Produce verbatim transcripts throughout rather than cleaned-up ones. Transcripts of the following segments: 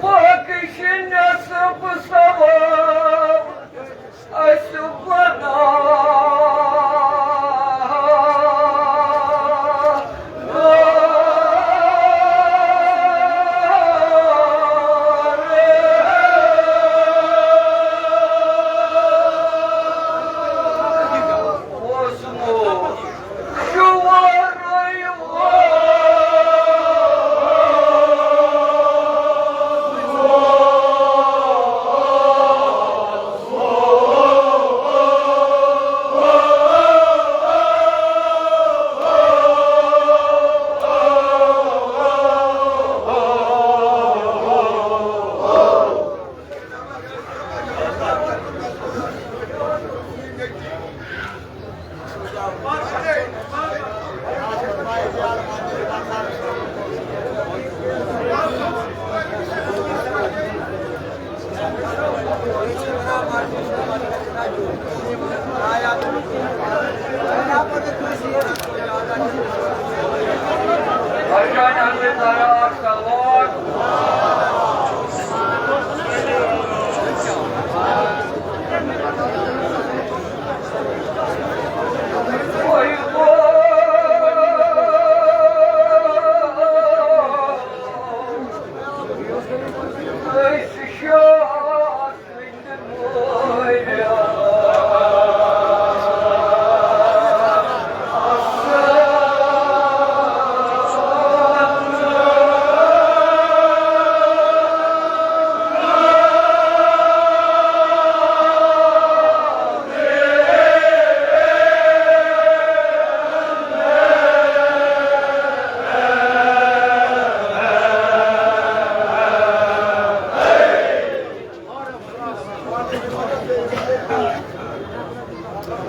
باقٕے چھِ نٮ۪صٕف ثواب اَسہِ بَنان۔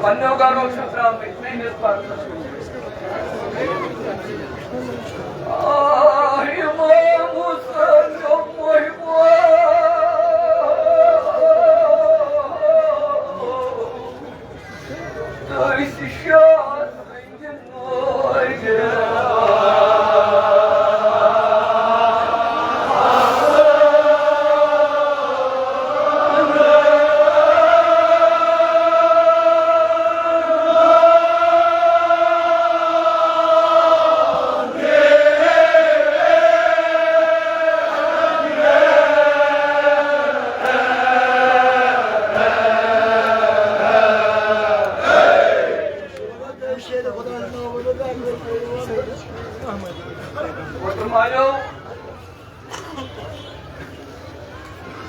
پننیو گرو چھِ درٛامٕتۍ میٲنِس پردس کُن۔ آہ، امام حسین محبوب، تُہۍ چھِ شاہ سٕنٛدِ نورِ۔ محترم عالیو،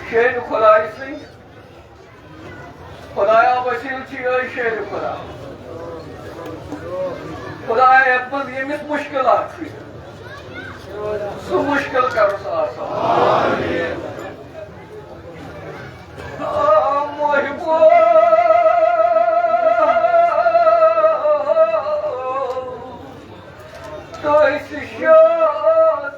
شیر خداے سٕنٛدۍ، خدایا وسیٖل چھِ یِہوٚے شیر خدا۔ خدایا، یَتھ منٛز ییٚمِس مُشکِلات چھُ، سُہ مُشکِل کَرُس آسان۔ آ، محبوب، تُہۍ چھِ شاد۔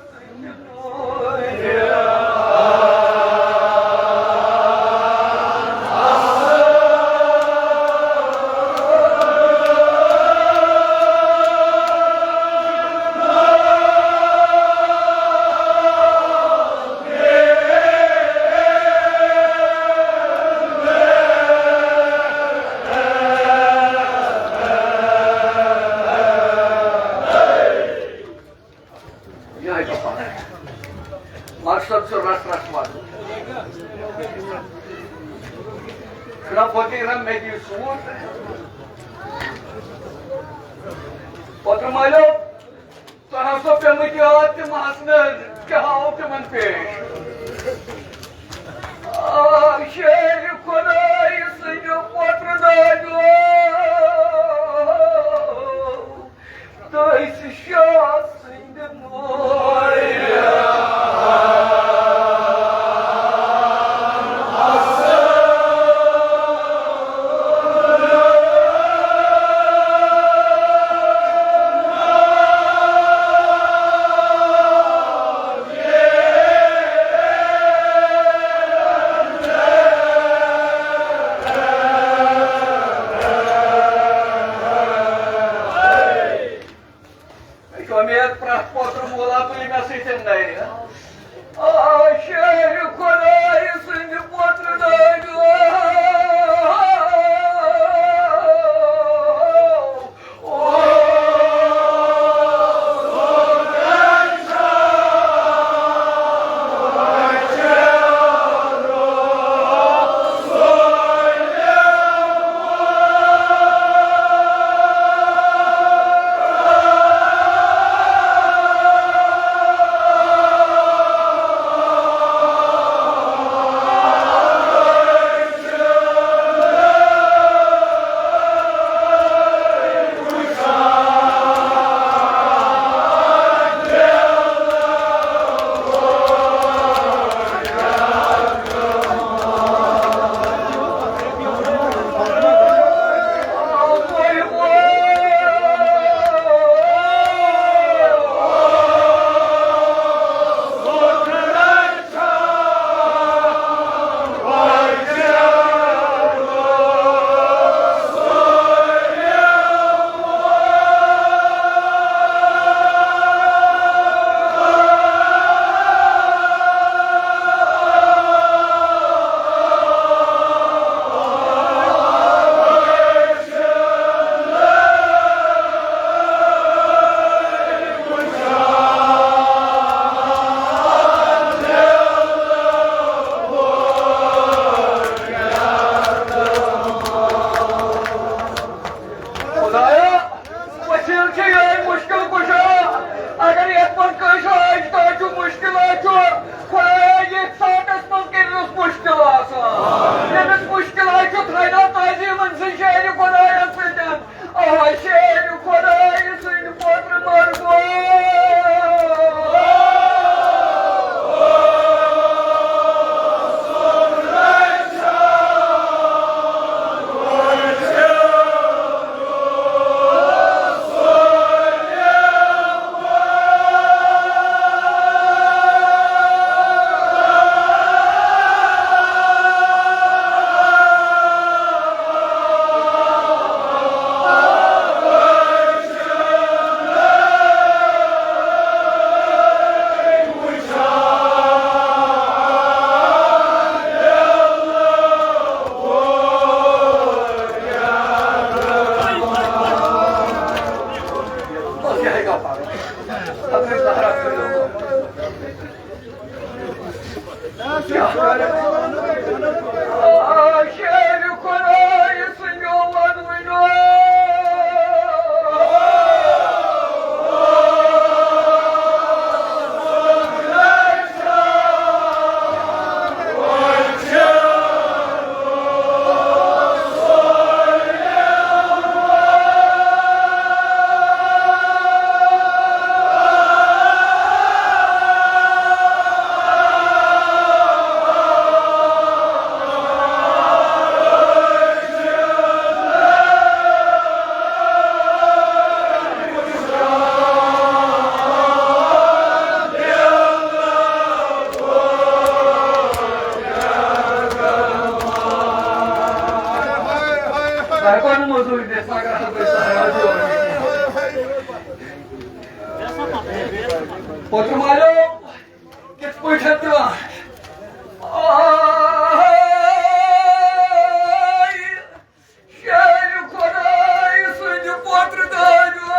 یِہوٚے دَپان۔ مقصد چھُ رَس رَس وَنُن۔ چھُنہ فقیٖرَن مےٚ دِیِو سوٗٹ۔ پوٚتُر مٲلِو، تۄہہِ آسو پیٚمٕتۍ یاد تِم حسنہٕ، کیٛاہ آو تِمَن پیش؟ آ، شیرِ خۄدایہِ سٕنٛدِ پوٚترٕ دادیو۔ تٔسۍ شاہ سٕنٛدِ نورِ۔ مےٚ چھُ اُمید پرٛٮ۪تھ پوتُر مولا تُلہِ مےٚ سۭتۍ نَرِ۔ آ، شیرِ خۄدایہِ سٕنٛدِ پوترٕ دٲدیو۔ خۄدایا، وسیٖلہٕ چھُ یِہوٚے مُشکِل کُشا۔ اگر یَتھ منٛز کٲنٛسہِ آج تام چھُ مُشکِل آسہِ، خۄدایا، ییٚتھۍ ساعتس منٛز کٔرۍنَس مُشکِل آسان۔ ییٚمِس مُشکِل آسہِ، تھایناو تعظیٖمن سۭتۍ شیرِ خۄدایس سۭتۍ۔ آ، شیرِ خۄدایہِ سٕنٛدِ پوترٕ مرگو۔ پوتُر مالیو، کِتھ پٲٹھۍ چھِ دِوان؟ آے، شیرِ خۄدایہِ سٕنٛدِ پوترٕ دٲدیو۔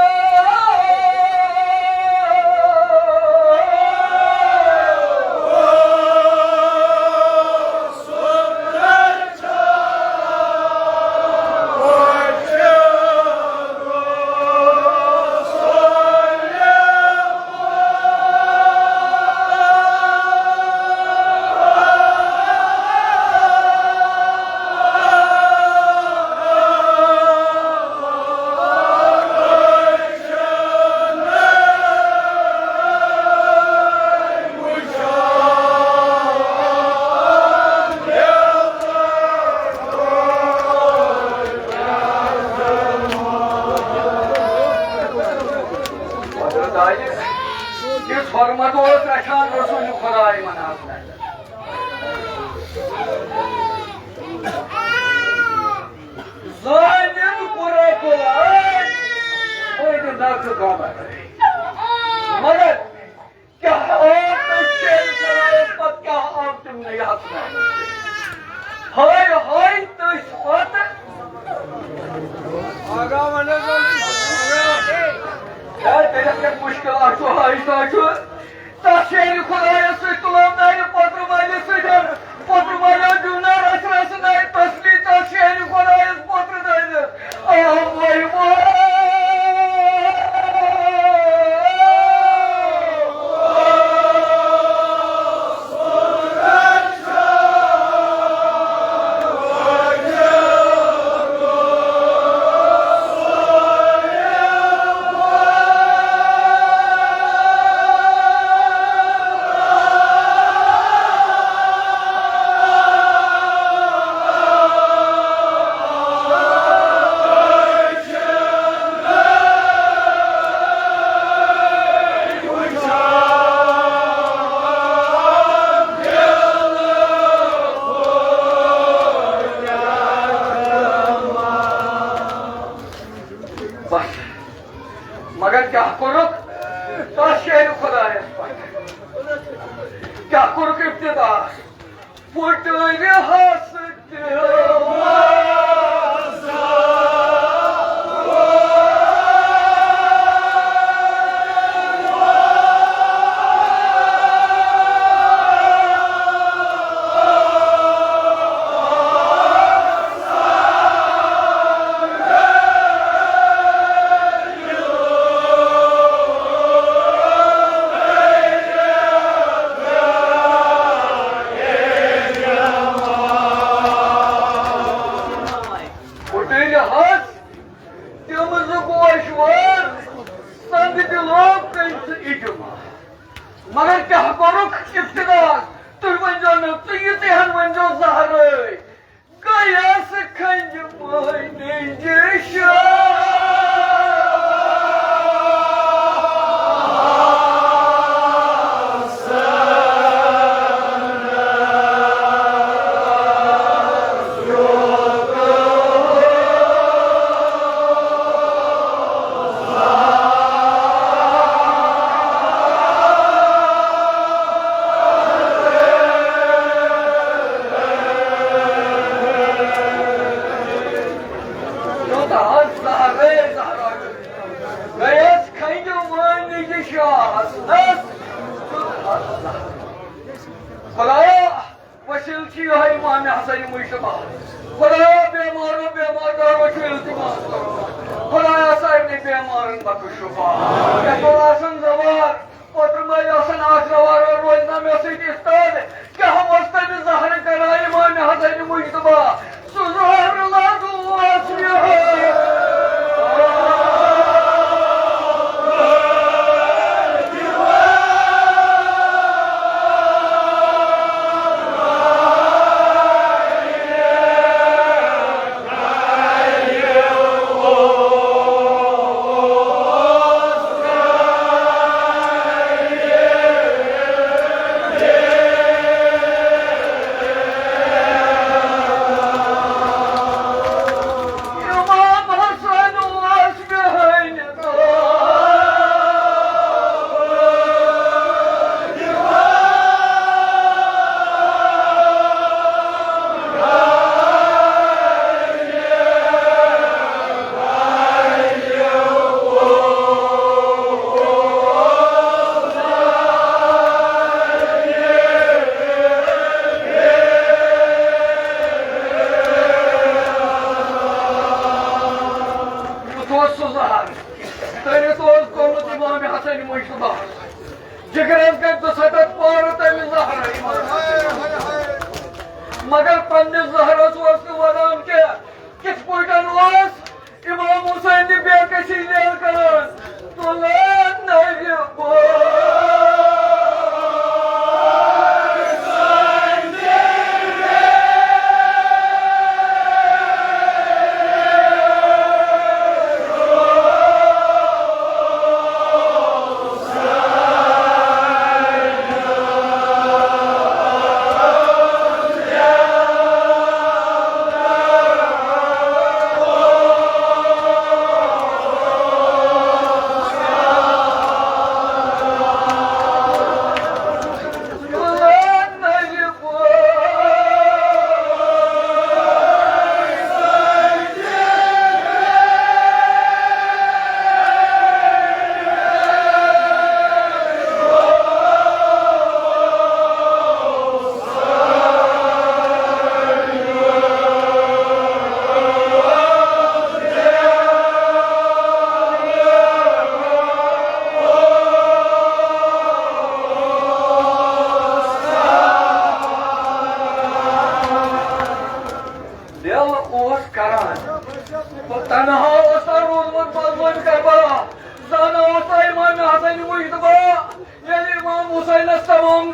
یُس حرمت اوس رچھان رسول خدایہِ منٛز۔ زٲنِن قرۃ العین، فٲیدٕ نفسہٕ قمر۔ چھُ تَتھ شیرِ خۄدایَس سۭتۍ تُلان نَرِ پۄترٕ مالہِ سۭتۍ۔ پۄترٕ مالہِ دیُن نَر اَسہِ رَسہٕ نَرِ تسلی تَتھ شیرِ خۄدایَس پۄترٕ دَرِ۔ آ، وَے وَے۔ بس۔ مگر کیٛاہ کوٚرُکھ تَس شیرِ خۄدایَس پٮ۪ٹھ؟ کیٛاہ کوٚرُکھ ابتدا؟ پھُٹرِ ہس تہِ پھُٹرِ ہس تِم زٕ گوش وٲر سنٛد دِلو کٔرۍ ژٕ اجماع۔ مگر کیٛاہ کوٚرُکھ ابتدا؟ تُہۍ ؤنۍزیو نہٕ، تُہۍ ییٖتِہَن ؤنۍزیو زہرٲے۔ گٔیَس کھنٛجہِ مٲنِج شاہ۔ یوٗتاہ حظ زہرے زہرا گٔیَس کھنٛجہِ مٲنِج شاہَس نَس۔ خدایا، وسیلہٕ چھُ یِہوٚے امام حسن مجتبیٰ۔ خدایا، بیمارو بیمار دارو چھُ التماس کران۔ خدایا، سارنٕے بیمارن بخش شفا۔ یتھ منٛز آسن زوار، اوترٕ مٲلۍ آسن اکھ زوار روزِ نہ مےٚ سۭتۍ استاد۔ کیٛاہ اوس تٔمِس زہرٕ کران امام حسن مجتبیٰ؟ سُہ زہر لدوس یِہوٚے۔ امام حسن اوس بیہٲنہِ۔ یُتھ اوس سُہ زہر۔ تٔمِس اوس کوٚرمُت امام حسن مجتبیٰ۔ جگرس گٔے دُسَتتھ پارٕ تٔمِس زہرٕ۔ مگر پننِس زہرس اوس نہٕ ونان کینٛہہ۔ کِتھ پٲٹھۍ اوس امام حسین بے کسی لیل کران؟ تُلان نرِ بوے۔ تنہا اوس روٗدمُت مظلوم کربلا، زانان اوس امام حسن مجتبیٰ۔ ییٚلہِ امام حسینس تمام